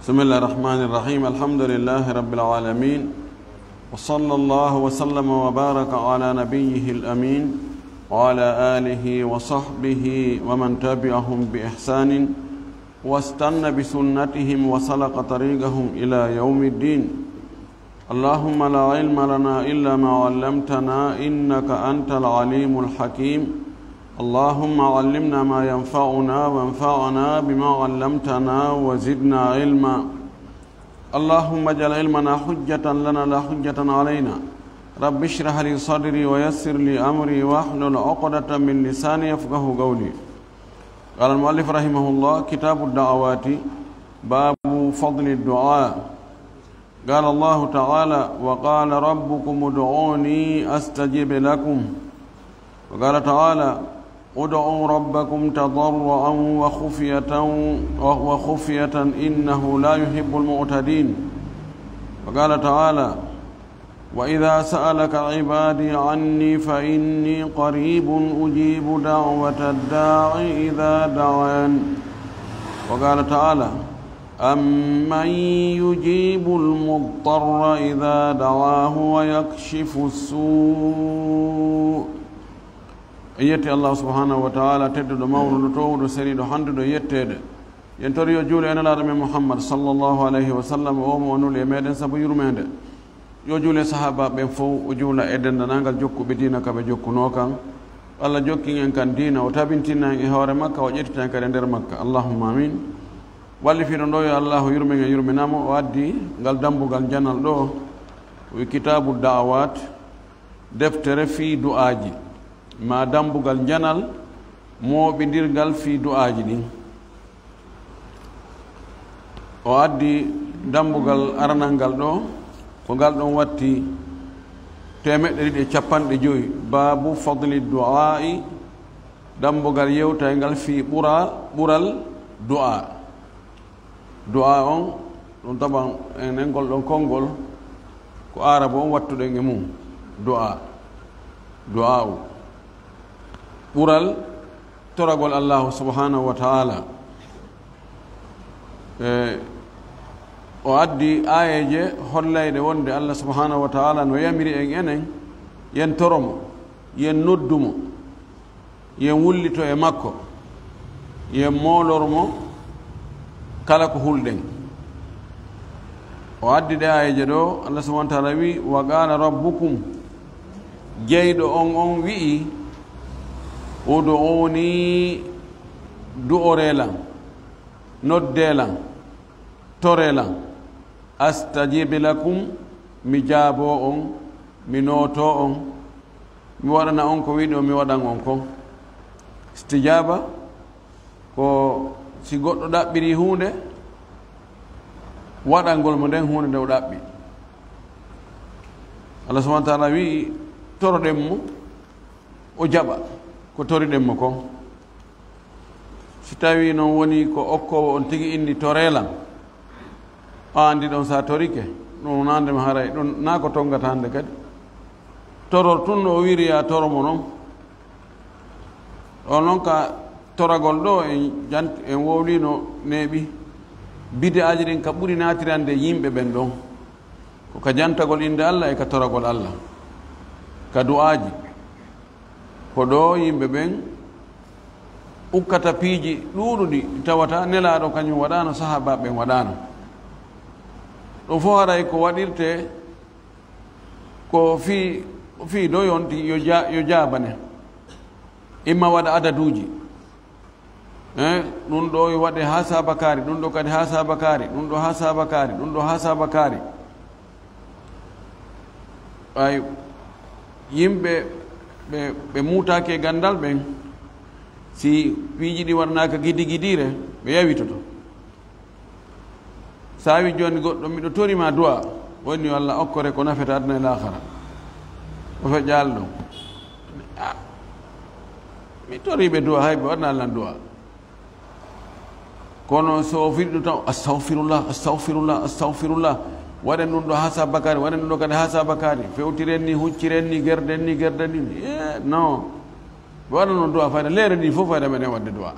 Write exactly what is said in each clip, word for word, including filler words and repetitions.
بسم الله الرحمن الرحيم. الحمد لله رب العالمين. وصلى الله وسلم وبارك على نبيه الأمين وعلى آله وصحبه ومن تبعهم بإحسان واستن بسنتهم وسلك طريقهم إلى يوم الدين. اللهم لا علم لنا إلا ما علمتنا إنك أنت العليم الحكيم. اللهم علمنا ما ينفعنا وانفعنا بما علمتنا وزدنا علما. اللهم اجعل علمنا حجة لنا لا حجة علينا. رب اشرح لي صدري ويسر لي أمري واحلل عقدة من لساني يفقه قولي. قال المؤلف رحمه الله، كتاب الدعوات، باب فضل الدعاء. قال الله تعالى: وقال ربكم ادعوني أستجب لكم. وقال تعالى: ادعوا ربكم تضرعا وخفية، وخفية إنه لا يحب المعتدين. وقال تعالى: وإذا سألك عبادي عني فإني قريب أجيب دعوة الداع إذا دعان. وقال تعالى: أمن يجيب المضطر إذا دعاه ويكشف السوء. En yetti Allah subhanahu wa ta'ala, tedduɗo, mawnuɗo, towuɗo, seniiɗo, handuɗo e yetteede. Yen tori yo juule e Nelaaɗo men Muhammad sallallahu alayhi wa sallam, o mo o nuli e meɗen sabu yurmeende. Yo juule sahaaba ɓen fow, o juula e denndanangal jokkuɓe diina ka ɓe jokkunoo kan. Allah jokkin en kan diina, o tabintina en e hoore makka, o ƴettita en kadi e nder makka. Allahumma amin. Wallifiiɗo ɗo yo Allahu yurmen en, yurminamo, o addi ngal dambugal njanal ɗo, o wi kitaabu da'awaat, deftere fii du'aaji, ma dambugal njanal mooɓindirgal fii du'aaji ɗin. O addi dambugal aranal ngal ɗo, ko ngal ɗon watti teemeɗɗe ɗiɗi e capanɗe jowi, baabu fadli du'aa'i, dambugal yewtayngal fii ɓura-, ɓural du'a. Du'a on, ɗum taban en, en ngol ɗon konngol, ko Aarabu on wattuɗen e mum. Du'a. Du'a'u. Ɓural toragol Allahu subhanahu wa ta'ala. E, o addi aayeeje hollayɗe wonde Allah subhanahu wa ta'ala no yamiri en enen, yen toro mo, yen noddu mo, yen wullito e makko, yen moolor mo kala ko hulɗen. O addi ɗe aayeeje ɗo, Allah subhanahu wa ta'ala wi, "Wa qala rabbukum", jeyɗo on on wi'i, "Ud'uni, du'oree lan, noddee lan, toree lan, astajib lakum, mi jaaboo on, mi nootoo on, mi waɗana on ko wiɗo mi waɗan on kon." Istijaaba ko si goɗɗo ɗaɓɓirii huunde, waɗangol mo nden huunde nde o ɗaɓɓi. Allah subhanahu wa ta'ala wi'i, toroɗen mo, o jaɓa ko toriɗen mo kon. Si tawii non wonii ko okkoowo on tigi inni, "Toree lan," a anndi ɗon, sa torike, ɗum wonande ma haray, ɗum naa ko tongata hannde kadi. Toror tun no o wiiri ya toro mo non. O non ka toragol ɗo en jant-, en wowlino neeɓi. Bid'aaji ɗin ka ɓuri naatirande yimɓe ɓen ɗon. Ko ka jantagol innde Allah e ka toragol Allah. Ka du'aaji. Ko ɗo yimɓe ɓen ukkata piiji ɗuuɗuɗi tawata Nelaaɗo kañum waɗaano, sahaabaaɓe ɓen waɗaano. Ɗum fof haray ko waɗirte ko fii, fii ɗo yonti yo ja-, yo jaabane. Imma waɗa adaduuji. Eh, ɗum ɗo yo waɗe haa saabakaari, ɗum ɗo kadi haa saabakaari, ɗum ɗo haa saabakaari, ɗum ɗo haa saabakaari. Ay, yimɓe ɓe, ɓe muutaaki e ganndal ɓen, si piiji ɗi waɗanaaka gidi gidiire, ɓe yawitoto. Sa wi jooni goɗɗo, "Miɗo tori ma du'a," woni yo Allah okkore ko nafata aduna e laakhara. O feƴƴaali ɗum. "Ah, mi tori ɓe du'a, hay ɓe waɗana Allah du'a." Kono so o fiɗi ɗum tan, "Astawfirullah, astawfirullah, astawfirullah." Waɗen ɗum ɗo haa saabakaari, waɗen ɗum ɗo kadi haa saabakaari. Fewtiren ni, hucciren ni, gerden ni, gerden ni. Eh, non. Ɓe waɗa noon du'a fayda, leere ndi fof fayda meɗen waɗde du'a.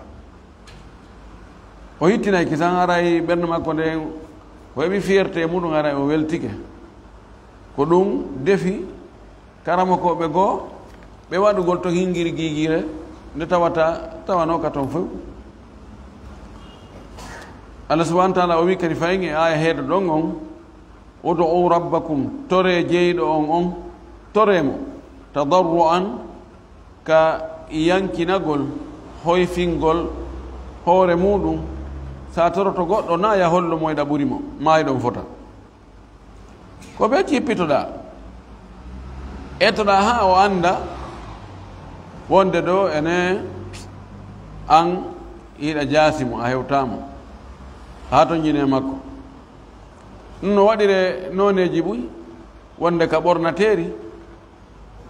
O hittinay kisan, haray ɓernde makko nden, o heɓi fierté e muɗum, haray o weltike. Ko ɗum defi karamokooɓe goo ɓe waɗugol to hingiri giigire nde tawata, tawanooka toon fof. Allah subhanahu wa taala o wi kadi fayin e aya heedo ɗon on, "Ud'u rabbakum, tore jeyɗo on on, tore mo, tadarru'an, ka yankinagol, hoyfingol hoore muɗum, sa toroto goɗɗo na ya hollo mo eɗa ɓuri mo, ma eɗon fota." Ko ɓe cippitoɗaa, etoɗaa haa o annda wonde ɗo ene an hiɗa jaasi mo, a hewtaa mo, haa to njine makko. Ɗum no waɗire nooneeji buy, wonde ka ɓornateeri,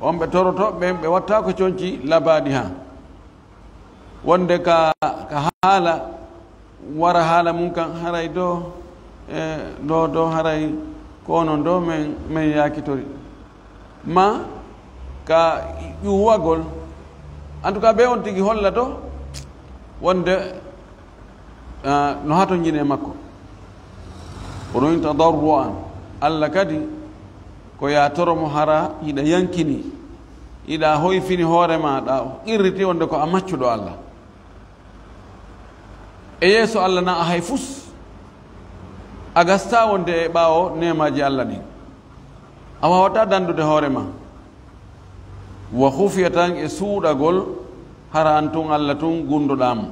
on ɓe torotooɓe ɓen, ɓe wattaako conci labaaɗi haa. Wonde ka, ka haala, wara haala mum kan, haray do, e, do, do, haray ko onon do men, men yaakitori. Ma ka ƴuwagol, en tout cas, ɓe on tigi holla do, wonde, ah, no hatonjine makko. Ko ɗum tadarru'an. Allah kadi, ko ya toro mo hara hiɗa yankini, hiɗa hoyfini hoore maaɗa, qirriti wonde ko a maccuɗo Allah. E yeeso Allah na a hay fus, a gasta wonde e ɓaawo neemaaji Allah ɗin. A waawata dandude hoore ma. Wa khufiya, tan e suuɗagol, hara an tun Allah tun gundoɗaa mo.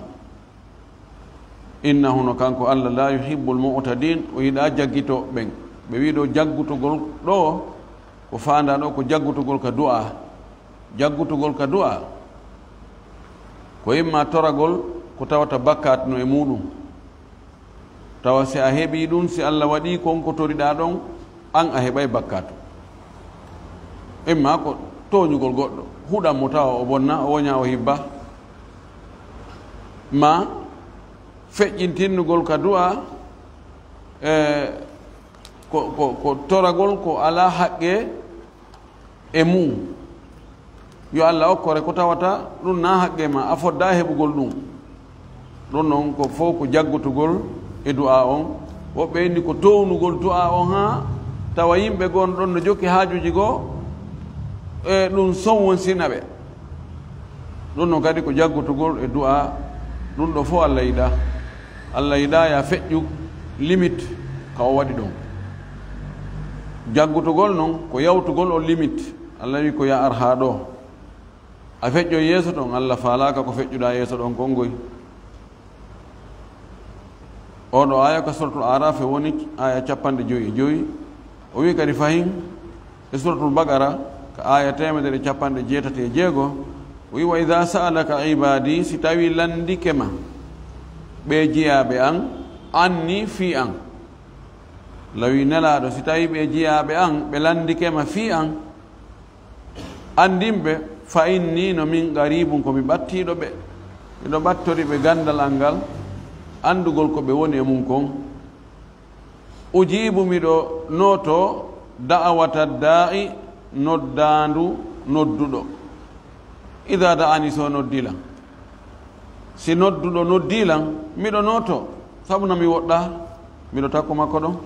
Innahu, no kanko Allah, la yuhibbul mu'tadin, o yiɗaa jaggitooɓe ɓen. Ɓe wi'i ɗo jaggutugol ɗo, ko faandaa ɗo ko jaggutugol ka du'a. Jaggutugol ka du'a, ko imma toragol ko tawata bakkaat no e muɗum. Tawa si a heɓii ɗum, si Allah waɗii kon ko toriɗaa ɗon, an a heɓay bakkaatu. Imma ko tooñugol goɗɗo, huɗan mo tawa o bonna, o woña, o hibba. Ma feƴƴintinnugol ka du'a, e ko, ko, ko toragol ko alaa haqqe e mum. Yo Allah okkore ko tawata ɗum na haqqe ma, a fodda heɓugol ɗum. Ɗum noon ko fof ko jaggutugol e du'a on. Woɓɓe inni ko townugol du'a on haa tawa yimɓe goo ɗon no jokki haajuuji goo, e ɗum son won sina ɓe. Ɗum noon kadi ko jaggutugol e du'a, ɗum ɗo fof Allah yiɗaa. Allah yiɗaa ya feƴƴu limite ka o waɗi ɗon. Jaggutugol noon ko yawtugol on limite. Allah wi ko ya ar haa ɗo. A feƴƴo yeeso ɗon, Allah faalaaka ko feƴƴuɗaa yeeso ɗon kon ngoy. Oo ɗo aaya ka Suratul Aaraaf e woni aaya capanɗe joyi e joyi. O wi kadi fahin e Suratul Baqara ka aaya teemedere e capanɗe jeetati e jeego. O wi, "Wa idha sa'alaka ibadi, si tawi landike ma ɓe jiyaaɓe an, anni fii an." Lawi Nelaaɗo, si tawi ɓe jiyaaɓe an, ɓe landike ma fii an, anndin ɓe, fa inni, no min, qaribun, ko mi ɓattiiɗo ɓe. Miɗo ɓattori ɓe ganndal an ngal, anndugol ko ɓe woni e mum kon. Ujiibu, miɗo nootoo, da'awata daa'i, noddaandu nodduɗo. Idaa da'ani, so noddii lan. Si nodduɗo noddii lan, miɗo nootoo, sabu na mi woɗɗaa, miɗo takko makko ɗon.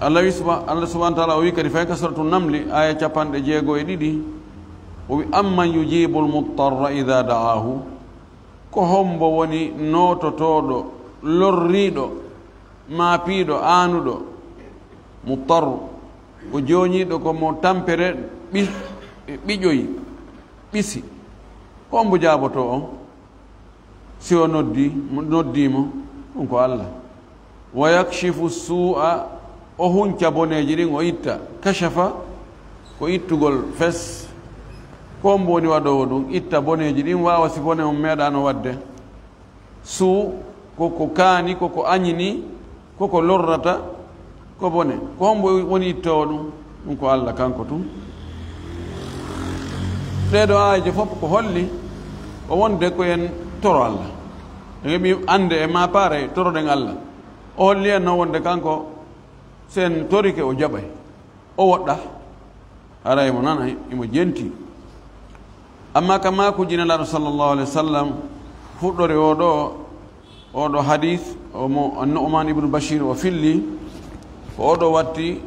Allah wi suba-, Allah subhanahu wa ta'ala o wi kadi fay ka Suratu Namli, aya capanɗe jeego e ɗiɗi, o wi, "Amman yujibul muttarra idaa da'aahu." Ko hombo woni noototooɗo, lorriiɗo, maapiiɗo, aanuɗo? Muttarru, ko jooñiiɗo ko mo tampere ɓi-, ɓiƴoyi, ɓisi. Ko hombo jaabotoo on? Si o noddi, mo, noddii mo, ɗum ko Allah. Wa yakshifu suu'a, o hunca boneeji ɗin, o itta. Kashafa, ko ittugol fes. Ko hombo woni waɗoowo ɗum? Itta boneeji ɗin, waawa si bone on meeɗaano waɗde. Suu, ko ko kaani, ko ko añini, ko ko lorrata, ko bone. Ko hombo woni ittoowo ɗum? Ɗum ko Allah kanko tun. Ɗee ɗoo aayeeje fof ko holli o wonde ko en toro Allah. En heɓi annde e maapaare toroɗen Allah. O holli en noon wonde kanko, si en torike, o jaɓay. O woɗɗa, haray mo nanay, imo jenti. Amma ka maakuuji Nelaaɗo sallallahu alaihi wasallam, Fuɗɗori oɗo, oɗo hadis, o mo An-Nu'man ibn Bashir o filli, ko oɗo watti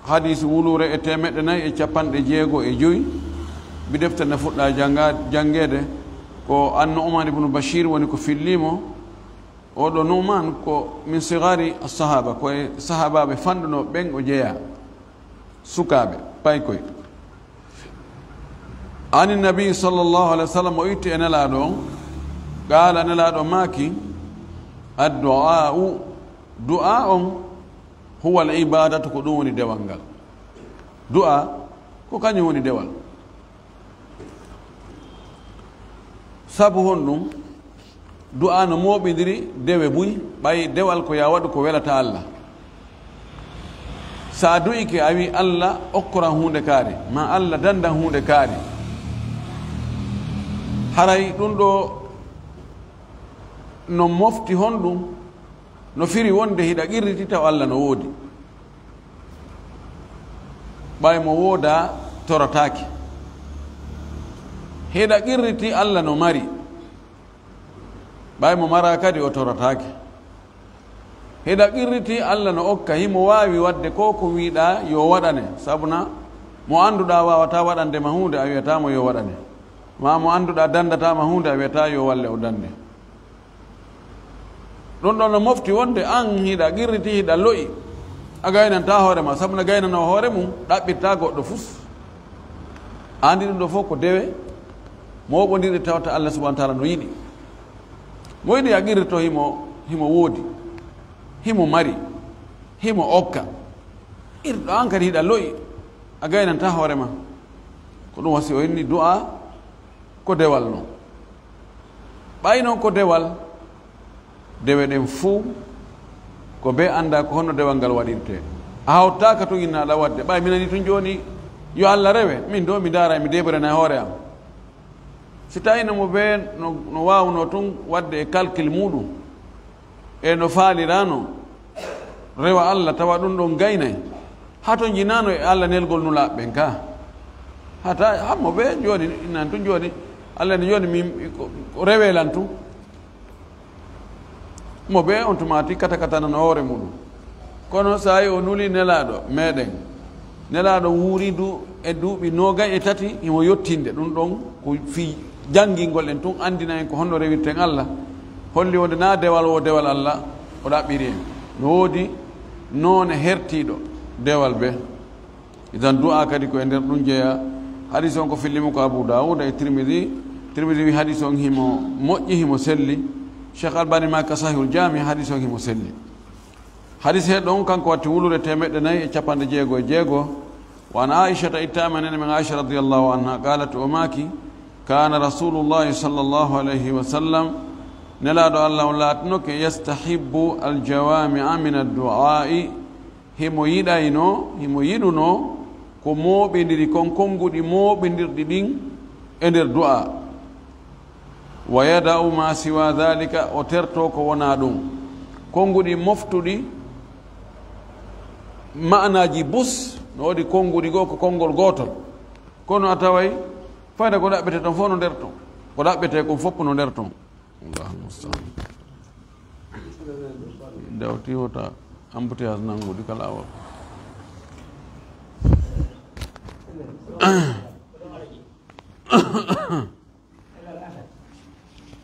hadis wulure e temeɗɗe nayi e capanɗe jeego e joyi. Bi defte na fuɗɗa janga-, jangede, ko An-Nu'man ibn Bashir woni ko fillimo. Oɗo Nu'man ko min sigari as-sahaba, ko e sahabaɓe fanɗuno ɓen o jeeya, sukaɓe, paykoy. Ani nabi sallallahu alaihi wasallam, o itti e Nelaaɗo on, qaala, Nelaaɗo maaki, "Addu'aa'u, du'a on, huwa al-ibadatu, ko ɗum woni dewal ngal." Du'a, ko kañum woni dewal. Sabu honɗum? Du'a no mooɓindiri dewe buy, ɓay dewal ko ya waɗu ko welata Allah. Sa du'ike, a wi, "Allah okkoran huunde kaari, ma Allah dandan huunde kaari." Haray ɗum ɗo no mofti honɗum? No firi wonde hiɗa qirriti taw Allah no woodi. Ɓay mo wooda, torataake. Hiɗa qirriti Allah no mari. Ɓay mo mara kadi, o torataake. Hiɗa qirriti Allah no okka, himo waawi waɗde ko ko wiɗa yo waɗane. Sabuna mo annduɗa wawata waɗande ma huunde, a wi'ata mo yo waɗane. Ma mo annduɗa dandatama huunde, a wi'ata yo walle o dande. Ɗum ɗon no mofti wonde an hiɗa qirriti, hiɗa lo'i, a gaynanta hoore ma, sabu no gaynano hoore mum, ɗaɓɓirta goɗɗo fus. Andi ɗum ɗo fof ko dewe mooɓondirɗe tawata Allah subhanahu wa ta'ala no yiɗi. Mo yiɗi a qirrito himo, himo woodi, himo mari, himo okka. Qirɗo an kadi hiɗa lo'i, a gaynanta hoore ma. Ko ɗum wasi o inni du'a ko dewal non. Ɓay non ko dewal, dewe ɗen fuu, ko be annda ko honno dewal ngal waɗirte. A hawtaaka tun inna aɗa waɗde. Ɓay minani tun jooni, yo Allah rewe, min do mi daara, mi debrena e hoore am. Si tawino mo be no, no waawno tun waɗde e calcul muɗum, e no faalirano rewa Allah, tawa ɗum ɗon gaynay, hato jinano e Allah nelgol nulaaɓe ɓen ka. Hata hammo be jooni, nan tun jooni, Allah ne jooni min ko, ko rewe lan tun. Mo be on tumati kata kata nan hoore muɗum. Kono saa'i o nuli Nelaaɗo meɗen, Nelaaɗo wuuri du e duuɓi noogay e tati, himo yottinde. Ɗum ɗon ko fii janngingol en tun, anndina en ko honno rewirten Allah. Holli wonde naa dewal wo dewal Allah o ɗaɓɓiri en. No woodi noone hertiiɗo dewal be. Idan du'a kadi ko e nder ɗum jeya. Hadis on ko fillimo ko Abu Dawud e Tirmidhi. Tirmidhi wi hadis on himo moƴƴi, himo selli. Cheikh Albani ma ka Sahihul Jami, hadis on himo selli. Hadis he ɗon kanko watti wulure temeɗɗe nayi e capanɗe jeego e jeego. Wa an Aishata, ittama nene men Aisha radiyallahu anha, qalat, o maaki, kana Rasulullahi sallallahu alayhi wa sallam, Nelaaɗo Allah on laatinoke, yastahibbu al-jawami'a min ad-du'a'i, himo yiɗayno, himo yiɗuno ko mooɓindiri kon, konnguɗi mooɓindirɗi ɗin e nder du'a. Wa yada'u ma siwa dhalika, o terto ko wona ɗum. Konnguɗi moftuɗi ma'anaaji bus, no woodi konnguɗi goo ko konngol gootol. Kono a taway fayda ko ɗaɓɓete ton fof no nder ton. Ko ɗaɓɓete kon fof no nder ton. Allahu musta'an. Dewti wota embouteillage nannguɗi ka laawol.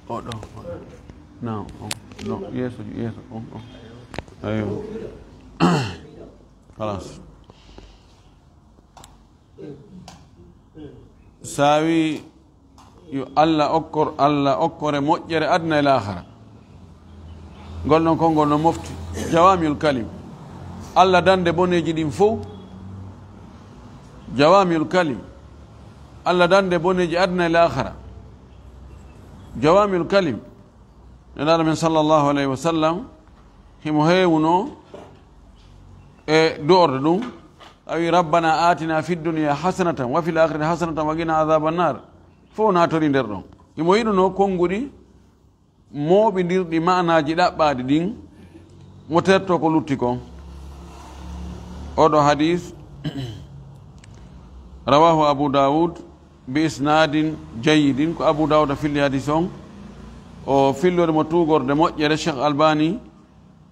O ɗo, o ɗo. Non, o, non, yeeso, yeeso, o, o. Ayo. Kalas. Saawi yo Allah okkor, Allah okkore moƴƴere aduna e laakhara. Ngol ɗon konngol no mofti. Jawamiul kalim. Allah dande boneeji ɗin fow. Jawamiul kalim. Allah dande boneeji aduna e laakhara. Jawamiul kalim. Nelaaɗo men sallallahu alayhi wa sallam, himo heewuno e du'orde ɗum. A wi, "Rabbana atina fid dunya hasanatan wa fil akhirati hasanatan wa qina adhaban nar." Fow naatori nder ɗon. Himo yiɗuno konnguɗi mooɓindirɗi ma'anaaji ɗaɓɓaaɗi ɗin, mo terto ko lutti kon. Oɗo hadis, rawahu Abu Dawud bi isnadin jayyidin, ko Abu Dawud filli hadis on, O fillori mo tuugorde moƴƴere. Cheikh Albani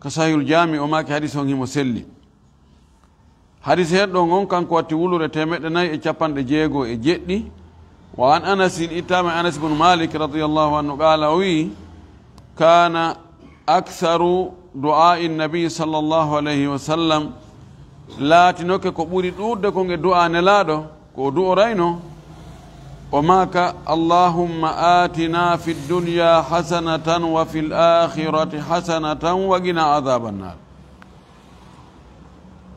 ka Sahihul Jami, o maaki hadis on himo selli. Hadis heɗɗo on kanko watti wulure temeɗɗe nayi e capanɗe jeego e jeɗɗi. Wa an Anasin, ittama e Anas ibn Malik radiyallahu anhu, qala, o wi, kana aktharu du'a'i nabi sallallahu alayhi wa sallam, laatinoke ko ɓuri ɗuuɗde kon e du'a Nelaaɗo, ko o du'orayno, o maaka, "Allahumma atina fi dunya hasanatan wa fil akhirati hasanatan wa qina adhaban nar."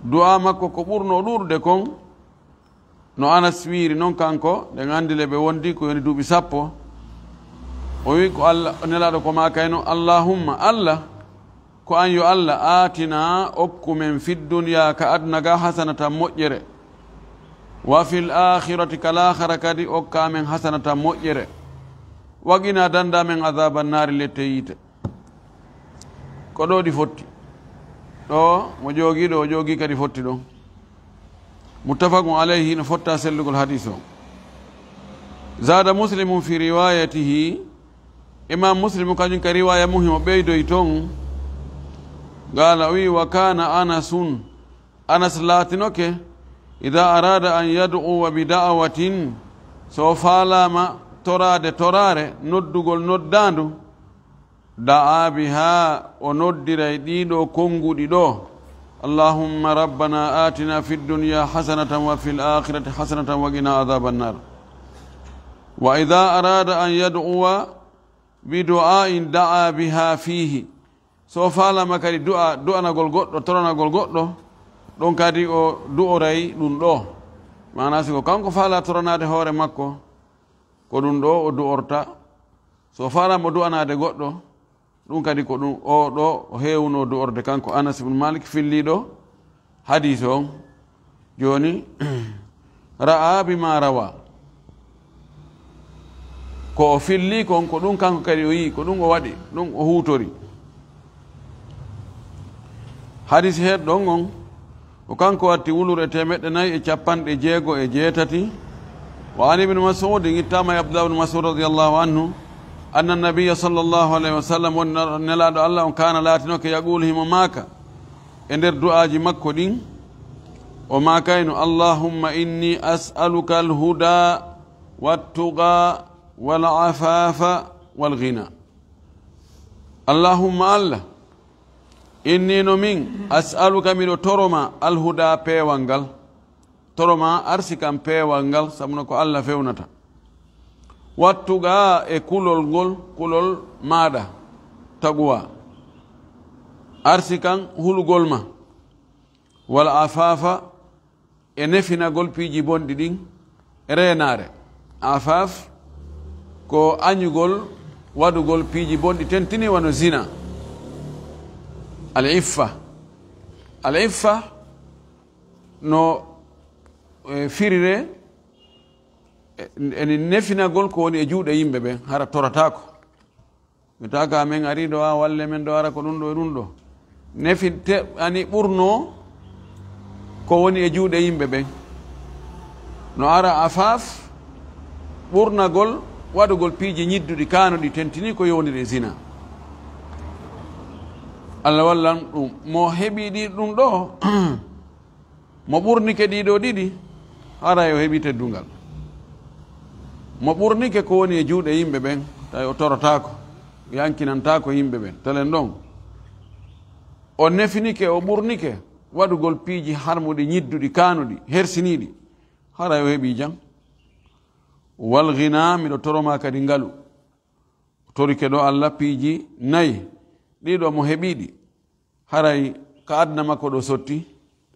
Du'a makko ko ɓurno ɗuuɗude kon, no Anas wiiri non kanko, ɗen anndi le ɓe wondi ko yoni duuɓi sappo. O wi ko Allah, Nelaaɗo ko maakayno, "Allahumma, Allah, ko an yo Allah, aatina, okku men, fid dunya, ka aduna ga, hasanatan, moƴƴere. Wa fil aakhirati, ka laakhara kadi, okka men hasanatan, moƴƴere. Wa qina, danda men, adhaban naari, lette yiite." Ko ɗo ɗi fotti. Ɗo mo ƴoogi ɗo, o ƴoogi kadi fotti ɗon. Muttafaqun alayhi, no fotta sellugol hadis o. Zada Muslimun fi riwayatihi, Imam Muslim kañum ka riwaya mum himo ɓeydoy ton. Qala, o wi, "Wa kana Anasun, Anas laatinoke, idha arada an yad'uwa bi da'watin, so faalama toraade toraare, noddugol noddaandu, da'a biha, o noddiray ɗiɗo konnguɗi ɗo, Allahumma rabbana atina fid dunya hasanatan wa fil akhirati hasanatan wa qina adhaban nar. Wa idha arada an yad'uwa bi du'ain da'a biha fihi." So faalama kadi du'a, du'anagol goɗɗo, toranagol goɗɗo, ɗon kadi o du'oray ɗum ɗo. Maana si ko kanko faala toranaade hoore makko, ko ɗum ɗo o du'orta. So faalama du'anaade goɗɗo, ɗum kadi ko ɗum o ɗo o heewuno du'orde kanko Anas ibn Malik filliiɗo hadis on. Jooni, ra'a bima rawa. Ko o filli kon, ko ɗum kanko kadi o yi'i, ko ɗum o waɗi, ɗum o huutori. Hadis heɗɗo on, ko kanko watti wulure temeɗɗe nayi e capanɗe jeego e jeetati. Wa an Ibn Mas'ud, ittama e Abdullah ibn Mas'ud radiyallahu anhu, anna nabiyya sallallahu alayhi wa sallam, won Nelaaɗo Allah on, kana laatinoke, yaqulu, himo maaka e nder du'aaji makko ɗin, o maakayno, "Allahumma inni as'aluka al-huda wat-tuqa wal-afafa wal-ghina." Allahumma, Allah, inni, no min, as'aluka, miɗo toroma, al-huda, peewal ngal. Toroma arsikan peewal ngal, sabu no ko Allah fewnata. Wat-tuqa, e kulol ngol, kulol maaɗa, taqwa. Arsikan hulugol ma. Wal-afafa, e nefinagol piiji bonɗi ɗin, reenaare. Afaf, ko añugol, waɗugol piiji bonɗi tentini wano zina. Al-iffa. Al-iffa, no, e, firire, e, eni nefinagol ko woni e juuɗe yimɓe ɓen, hara torataako. Mi taaka men ari ɗo, a walle men ɗo, ara ko ɗum ɗo e ɗum ɗo. Nefinte ani ɓurno ko woni e juuɗe yimɓe ɓen. No ara afaf, ɓurnagol, waɗugol piiji ñidduɗi, kaanuɗi, tentini ko yowndiri e zina. Allah wallan ɗum. Mo heɓi ɗi ɗum ɗo, mo ɓurnike ɗiɗo ɗiɗi, haray o heɓi teddungal. Mo ɓurnike ko woni e juuɗe yimɓe ɓen, tawi o torotaako, yankinantaako yimɓe ɓen. Telen ɗon. O nefinike, o ɓurnike waɗugol piiji harmuɗi, ñidduɗi, kaanuɗi, hersiniiɗi, haray o heɓi jam. Wal ghina, miɗo toroma kadi ngalu. O torike ɗo Allah piiji nayi. Ɗiɗo mo heɓiɗi. Haray ka aduna makko ɗo sotti,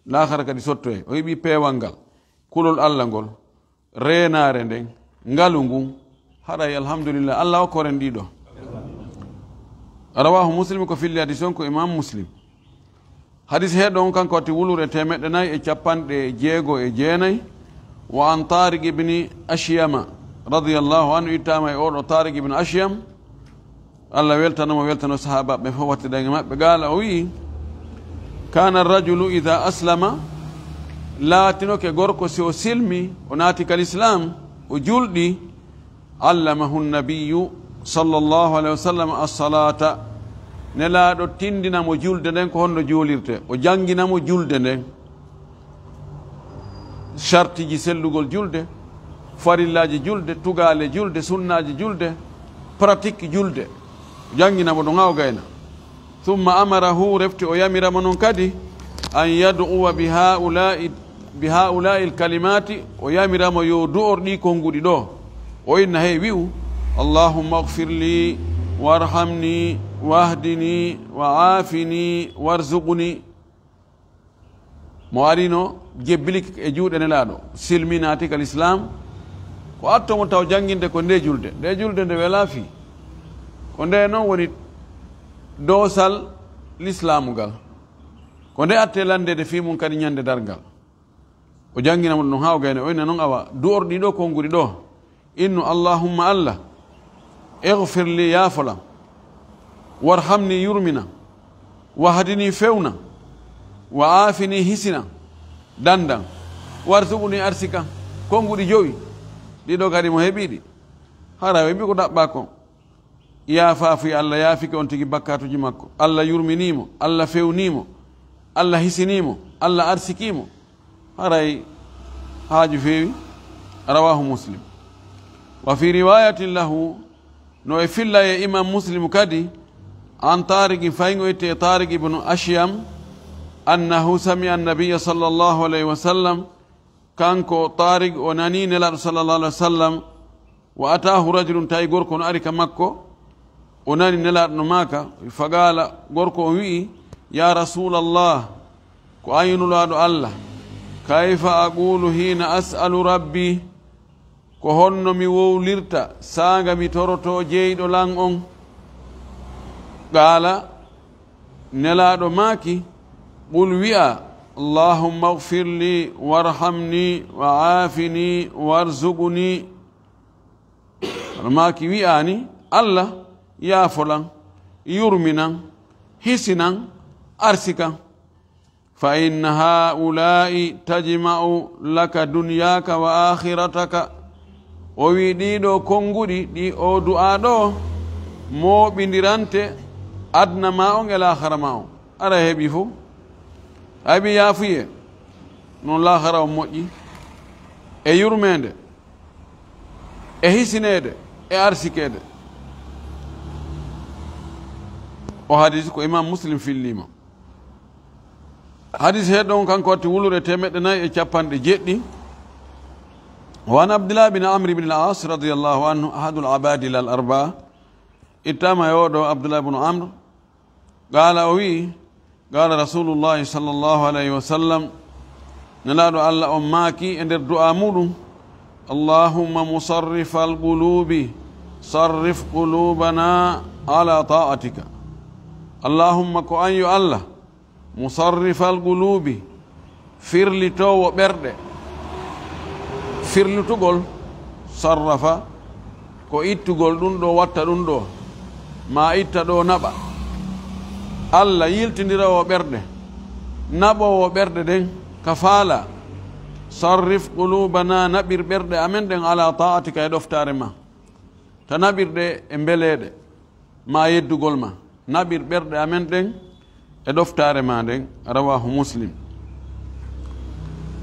laakara kadi sottoye. O heɓi peewal ngal, kulol Allah ngol, reenaare nden, ngalu ngun. Haray alhamdulillah, Allah okkoren ɗiɗo. Rawahu Muslim, ko filli hadis on ko Imam Muslim. Hadis heɗo on kanko watti wulure temeɗɗe nayi e capanɗe jeego e jeenayi. Wa an Tariq ibn Ashyama radiyallahu anhu, ittama e oɗo Tariq ibn Ashyam. Allah weltano mo, weltano sahaabaaɓe ɓen fof, wattiɗen e maɓɓe. Qaala, o wi'i, "Kaana rajulu idaa aslama," laatinoke gorko si o silmi, o naati ka lislaam, o julɗi, "allamahu nabiyyu sallallahu alayhi wa sallam as-salata, Nelaaɗo tindina mo julde nden ko honno juulirte, o janngina mo julde nden, shartiji sellugol julde, farillaaji julde, tugaale julde, sunnaaji julde, pratique julde, o janngina mo ɗum haa o gayna. Thumma amarahu, refti o yamira mo non kadi, an yad'uwa bi haula'i, bi haula'i al-kalimati, o yamira mo yo du'or ɗi konnguɗi ɗo. O inna hey wi'u, Allahumma ighfir li, warhamni, wahdini, wa afini, warzuqni. Mo arino jebbilike e juuɗe Nelaaɗo, silminatika l'islam, ko atto mo taw jannginde ko nde julde. Nde julde nde welaa fii. Ko nde non woni doosal lislaamu ngal. Ko nde atte lanndede fii mum kadi ñande darngal. O janngina mo ɗum haa o gayna, o inna non awa, du'orɗi ɗo konnguɗi ɗo. Innu, Allahumma Allah, ighfir li, yaafolam, warhamni, yurminam, wahdini, fewnam, wa aafini, hisinam, dandam, warzuqni, arsikam. Konnguɗi jowi, ɗiɗo kadi mo heɓiɗi. Hara o heɓi ko ɗaɓɓa kon. Yaafaafuy, Allah yaafike on tigi bakkaatuji makko. Allah yurminii mo, Allah fewnii mo, Allah hisinii mo, Allah arsikii mo. Haray haaju feewi. Rawahu Muslim. Wa fi riwayatin lahu, no e filla e Imam Muslim kadi, an Tariq, fayin o itte e Tariq ibnu Ashyam, annahu sami'a an-nabiyya sallallahu alayhi wa sallam, kanko Tariq o nani Nelaaɗo sallallahu alayhi wa sallam, wa ataahu rajulun, tawi gorko no ari ka makko, o nani Nelaaɗo no maaka, faqala, gorko on wi'i, ya Rasulallah, ko an yo Nulaaɗo Allah, kayfa aqulu hina as'alu rabbi, ko honno mi wowlirta saanga mi toroto jeyɗo lan on? Qala, Nelaaɗo maaki, qul, wi'a, Allahumma ighfir li, warhamni, wa aafini, warzuqni. Hono maaki wi'ani, Allah, yaafo lan, yurminan, hisinan, arsikan. Fa inna haula'i tajma'u laka dunyaka wa akhirataka. O wi ɗiɗo konnguɗi ɗi o du'a ɗo, mooɓindirante aduna ma on e laahara ma on. Ara heɓi fof. A heɓi yaafuye, non laahara on moƴƴi. E yurmeende, e hisineede, e arsikeede. O hadis ko Imam Muslim fillima. Hadis he ɗon kanko watti wulure temeɗɗe nayi e capanɗe jeɗɗi. Wa an Abdullah bin Amr bin al-As radiyallahu anhu, ahadul abadila al-arba'a. Ittama e oɗo Abdullah bin Amr. Qala, o wi'i, qala Rasulullahi sallallahu alayhi wa sallam, Nelaaɗo Allah on maaki e nder du'a muɗum, Allahumma musarrifal qulubi, sarrif qulubana ala ta'atika. Allahumma, ko an yo Allah, musarrifal qulubi, firlitoowo ɓerɗe. Firlitugol, sarrafa, ko ittugol ɗum ɗo, watta ɗum ɗo, ma itta ɗo, naɓa. Allah yiltindiroowo ɓerɗe, naɓoowo ɓerɗe ɗen ka faala. Sarrif qulubana, naɓir ɓerɗe amen ɗen, ala ta'atika, e ɗoftaare ma. Ta naɓir ɗe e mbeleeɗe ma yeddugol ma. Naɓir ɓerɗe amen ɗen e ɗoftaare ma nden. Rawahu Muslim.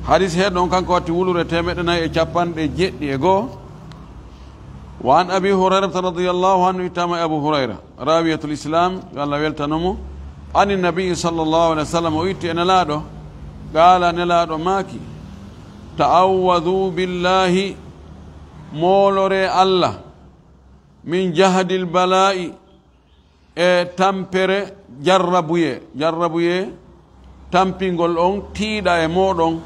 Hadis he ɗon kanko watti wulure temeɗɗe nayi e capanɗe jeɗɗi e goo. Wa an Abi Hurayrata radiyallahu anhu, ittama e Abu Hurayra, rawiyatul Islam, yo Allah weltano mo, ani Nabi sallallahu alayhi wa sallam, o itti e Nelaaɗo, qala, Nelaaɗo maaki, ta'awwadu billahi, moolore Allah, min jahdil bala'i, e tampere jarrabuye, jarrabuye tampingol on tiiɗa e mooɗon,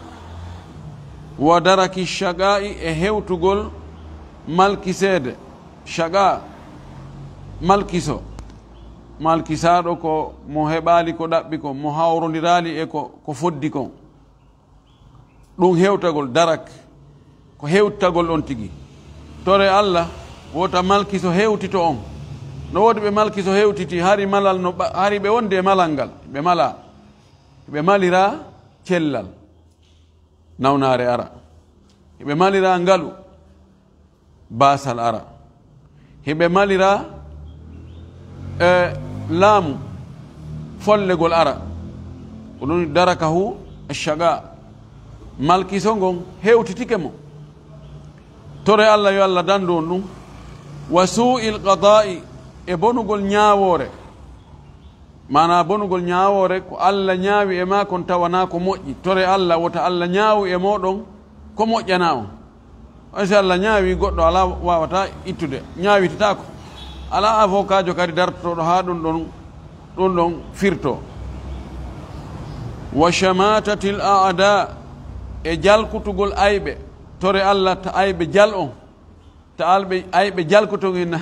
wa daraki shaqa'i, e hewtugol malkiseede, shaqa, malkiso, malkisaaɗo ko mo heɓaali ko ɗaɓɓi kon, mo hawrondiraali e ko, ko foddi kon. Ɗum hewtagol, darak, ko hewtagol on tigi. Tore Allah, wota malkiso hewtito on. No woodi ɓe malkiso hewtiti, hari malal no ɓa-, hari ɓe wondi e malal ngal, ɓe mala, ɓe malira cellal, nawnaare ara, ɓe malira ngalu, baasal ara. Hiɓe malira e laamu follegol ara. Ko ɗum darakahu ash-shaqa. Malkiso ngon hewtitike mo. Tore Allah yo Allah dandu on ɗum. Wa suu'il qadaa'i, e bonugol ñaawoore. Maanaa bonugol ñaawoore ko Allah ñaawi e maa kon tawanaa ko moƴƴi. Tore Allah wota Allah ñaawu e mooɗon ko moƴƴanaa on. Hay si Allah ñaawi goɗɗo alaa waawata ittude, ñaawitataako. Alaa avokaajo kadi dartotooɗo haa ɗum ɗon, ɗum ɗon firtoo. Wa shamaatatil a'daa, e jalkutugol ayɓe. Tore Allah ta ayɓe jal on. Ta alɓe, ayɓe jalkuton en,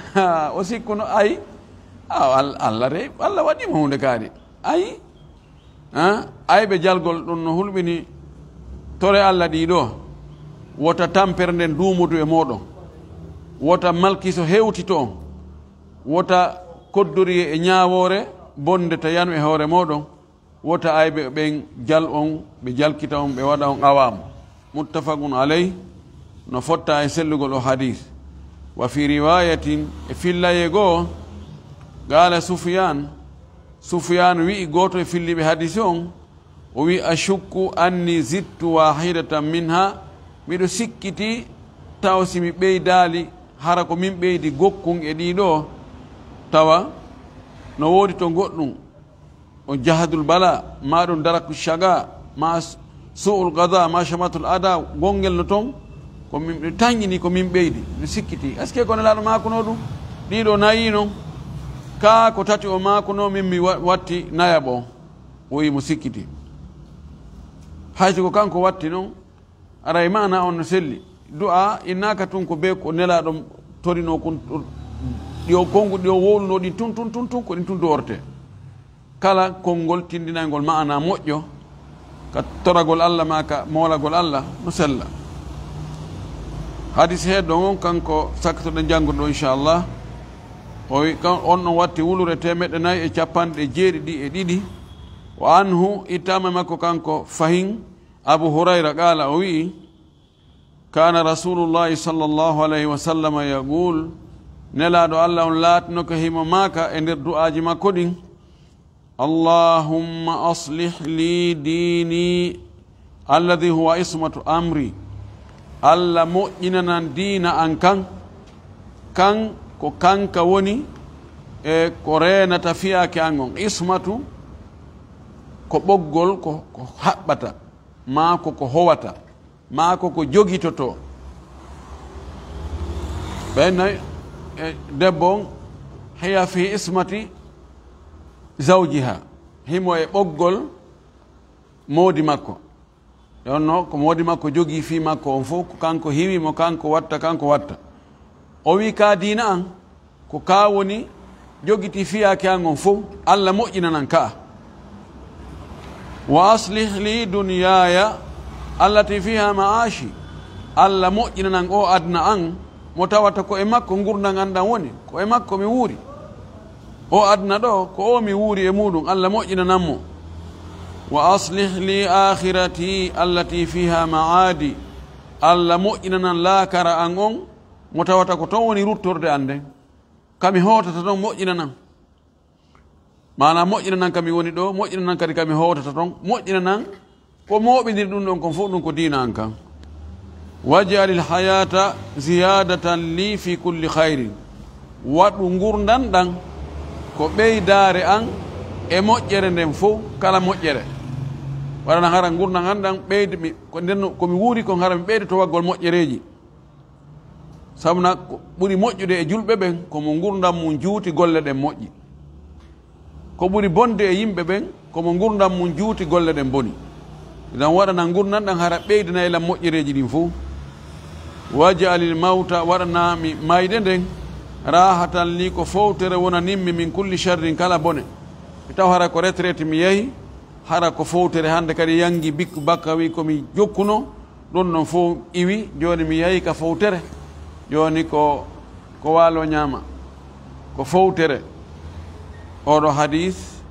o sikkuno ay. A, Al-, Allah re, Allah waɗi mo huunde kaari. Ay. Ha? Ayɓe jalgol ɗum no hulɓini. Tore Allah ɗiɗo. Wota tampere nden duumudu e mooɗon. Wota malkiso hewtito on. Wota koddoriye e ñaawoore bonde ta yanu e hoore mooɗon. Wota ayɓe ɓen jal on, ɓe jalkita on, ɓe waɗa on awaamu. Muttafaqun alayh, no fotta e sellugol o hadis. Wa fi riwayatin, e fillayee goo, qaala Sufyaan, Sufyaan wi'i gooto e filliiɓe hadisi on, o wi'i, "Ashukku anni zidtu wahidatan minha," miɗo sikkiti taw si mi ɓeydaali, hara ko min ɓeydi gokkun e ɗiɗo, tawa no woodi to goɗɗum, on jahadul bala, ma ɗum daraku shaga, ma s-, su'ul qada, ma shamatul ada, gongel no ton, ko min ɓe tanƴini, ko min ɓeydi, mi sikkiti. Est-ce que ko Nelaaɗo maakuno ɗum? Ɗiɗo nayi non, ka ko tati o maakuno, min mi wa-, watti nayaɓo. O wi mo sikkiti. Hay si ko kanko watti non, aray maana on no selli. Du'a innaka tun ko be ko Nelaaɗo torino kun, ɗi o kongu, ɗi o wowluno ɗin tun, tun, tun, tun, ko ɗin tun du'orte. Kala konngol tindinayngol maana moƴƴo, ka toragol Allah maa ka moolagol Allah, no sella. Hadis heeɗo on, kanko sakkotoɗen janngude ɗo, inchallah. O wi, kan, on ɗon watti wulure teemeɗɗe nayi e capanɗe jeeɗiɗi e ɗiɗi. Wa anhu, ittama e makko kanko fahin, Abu Hurayra, qaala, o wi'i, kana Rasulullahi sallallahu alayhi wa sallam yaqul, Nelaaɗo Allah on laatino ko himo maaka e nder du'aaji makko ɗin, "Allahumma aslih li dini alladhi huwa ismatu amri." Allah moƴƴinanan diina an kan, kan ko kanka woni e ko reenata fiyaake an on. Ismatu ko ɓoggol ko, ko haɓɓata, maa ko ko howata, maa ko ko jogitotoo. Ɓen nayi, e debbo on, hiya fi ismati zawjiha, himo e ɓoggol moodi makko. E on no ko moodi makko jogii fii makko on fof, ko kanko hiwi mo, kanko watta, kanko watta. O wi ka diina an, ko ka woni jogiti fiyaake an on fof, Allah moƴƴinanan ka. Wa aslih li dunyaaya allati fiha ma'ashi. Allah moƴƴinanan o aduna an, mo tawata ko e makko ngurndan an ɗan woni, ko e makko mi wuuri. O aduna ɗo, ko o mi wuuri e muɗum, Allah moƴƴinanan mo. Wa aslih li akhirati allati fiha ma'adi. Allah moƴƴinanan laakara an on, mo tawata ko ton woni ruttorde an nden. Ka mi hootata ton, moƴƴinanan. Maanaa, moƴƴinanan ka mi woni ɗo, moƴƴinanan kadi ka mi hootata ton, moƴƴinanan ko mooɓindiri ɗum ɗon kon fof, ɗum ko diina an kan. Waj'alil hayata ziyadatan li fi kulli khairin. Waɗu ngurndan ɗan ko ɓeydaare an e moƴƴere nden fof, kala moƴƴere. Waɗana hara ngurndan an ɗan ɓeydi mi, ko nden no, ko mi wuuri kon hara mi ɓeyda to waggol moƴƴereeji. Sabu na ko ɓuri moƴƴude e julɓe ɓen, ko mo ngurndan mum juuti golle ɗen moƴƴi. Ko ɓuri bonde e yimɓe ɓen, ko mo ngurndan mum juuti golle ɗen boni. Idan waɗana ngurndan ɗan hara ɓeydinay lan moƴƴereeji ɗin fof. Waj'alil mawta, waɗana mi mayde nden, rahatan li, ko fowtere wonanimmi, min kulli sharrin, kala bone. Mi taw hara ko retraite mi yahi, hara ko fowtere hande kadi yangi bikku bakka wi ko mi jokkuno, ɗum ɗon fof iwi, jooni mi yahi ka fowtere. Jooni ko, ko waalo ñaama, ko fowtere. Oɗo hadis,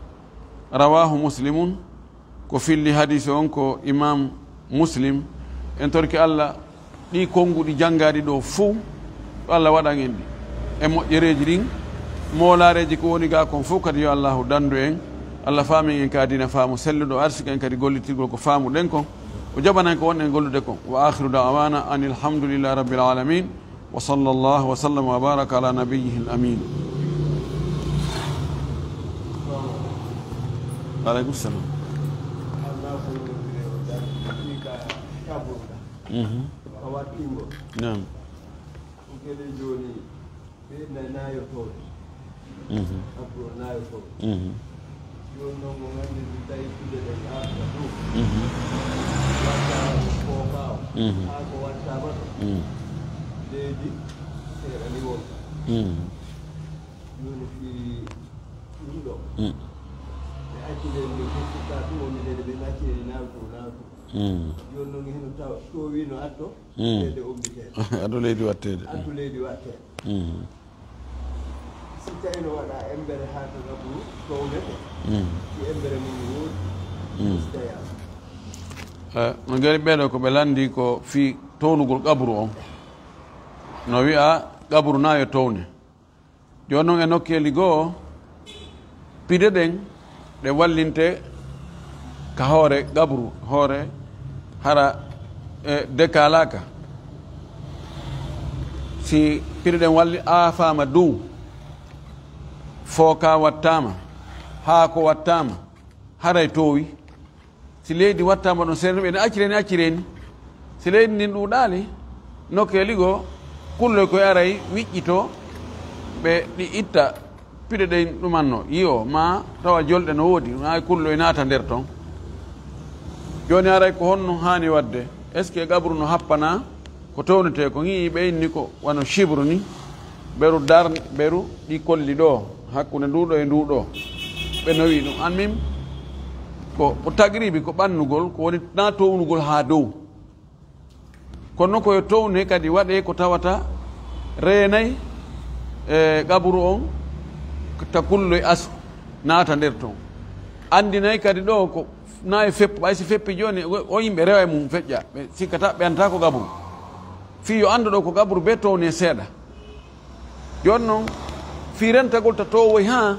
rawahu Muslimun, ko filli hadis on ko Imam Muslim. En torki Allah, ɗi konnguɗi janngaɗi ɗo fof, yo Allah waɗan en ɗi. e moƴƴereeji ɗin, moolaareeji ko woni gaa kon fof kadi yo Allaahu danndu en. Allah faamin en ka diina faamu selluɗo, arsika en kadi gollitirgol ko faamuɗen kon. O jaɓana en ko wonɗen gollude kon. Wa aakhiru da'waana anil hamdulillahi rabbil aalamiin. Wa sallallaahu wa sallama wa baaraka alaa nabiyyihil amiin. Wa aleykum salaam. Mhm. Naam. Ko gele jooni, ɓe na-, naayotooɓe. Mhm. Abro naayotooɓe. Mhm. Jooni noon, mo nganndi, so tawi pille ɗen arta ɗum, mhm, wattaama ko kookaa o, mhm, haa ko wattaama ɗo. Mhm. Leydi seeɗa ni wonta. Mhm. Jooni fii ɗum ɗo. Mhm. Ɓe acci leen, ɓe gurtitaa ɗum, o mi leydi, ɓe ngacci e naawtu, naawtu. Mhm. Jooni noon, hino taw-, toowi no atto. Mm. Leydi ummiteede. Addu leydi watteede. Addu leydi watteede. Mm. Si tawi no waɗa embere haa to ngaburu townete, mm, si embere mum woodi, mm, si tawi alaa. Eh, no gari ɓeeɗo ko ɓe lanndi ko fii townugol qabru on. No wi'a qabru na yo towne. Jooni noon e nokkeeli goo, pide ɗen ɗe wallinte ka hoore qabru, hoore hara, e, dekaalaaka. Si pide ɗen walli-, aafaama dow, fooka wattaama, haako wattaama, haray toowi. Si leydi wattaama ɗon seeɗa, ɓe no accireni, accireni. Si leydi ndin ɗuuɗaali, nokkeeli goo, kulloy koy aray wiƴƴitoo, ɓe ɗi itta, piɗe ɗen ɗumanno, yi'oo, maa tawa jolɗe no woodi, maa kulloy naata nder ton. Jooni aray ko honno haani waɗde? Est-ce que qabru no happanaa? Ko townetee ko, ŋi'i ɓe inni ko wano cibru ni, beru dar-, beru ɗi kolli ɗoo, hakkunde nduu ɗoo e nduu ɗoo. Ɓe nowi ɗum. An min, ko, ko tagribi, ko ɓannugol, ko woni na townugol haa dow. Kono ko yo towne kadi waɗee ko tawata reenay, e, qaburu on, ta kulloy asu, naata nder ton. Anndinay kadi ɗoo ko na e feppu, ɓay si feppi jooni, o, o yimɓe rewa e mum feƴƴa, ɓe sikkata, ɓe anndaa ko qabru. Fii yo anndu ɗoo ko qabru bee towne seeɗa. Jooni noon, fii rentagol ta towoy haa,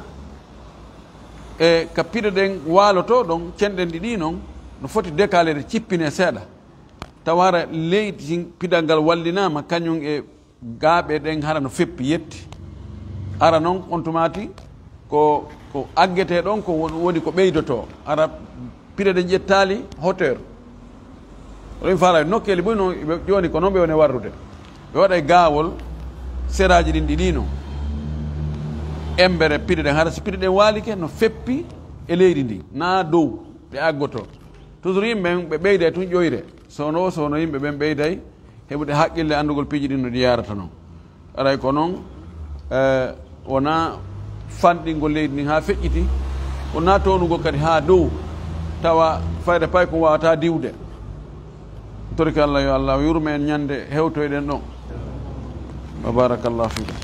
e, ka piɗe ɗen waalotoo ɗon, cenɗen ɗi ɗi noon, no foti dekaleede, cippinee seeɗa. Tawa hara leydi, sin pidal ngal wallinaama, kañum e gaaɓe ɗen hara no feppi yetti. Hara noon, on tumaati ko, ko aggetee ɗon, ko won-, woni ko ɓeydotoo. Hara piɗe ɗen ƴettaali hauteur. Ɗum faala nokkeeli buy noon, ɓe, jooni ko noon ɓe woni warrude. Ɓe waɗa e gaawol seraaji ɗin ɗiɗi noon. Embere piɗe ɗen, hara si piɗe ɗen waalike, no feppi e leydi ndin, naa dow ɗe aggotoo. Toujours yimɓe ɓen, ɓe ɓeyda e tun ƴoyre. Soono o, soono yimɓe ɓen ɓeyday heɓude haqqille anndugol piiji ɗin no ɗi yaarata non. Aray ko non, eh, wonaa fanɗingol leydi ndin haa feƴƴiti, wonaa townugol kadi haa dow, tawa fayde paykun waawataa diwde. Torki Allah, yo Allah yurme en ñande hewtoyɗen ɗon. Wa barakallahu fiikum.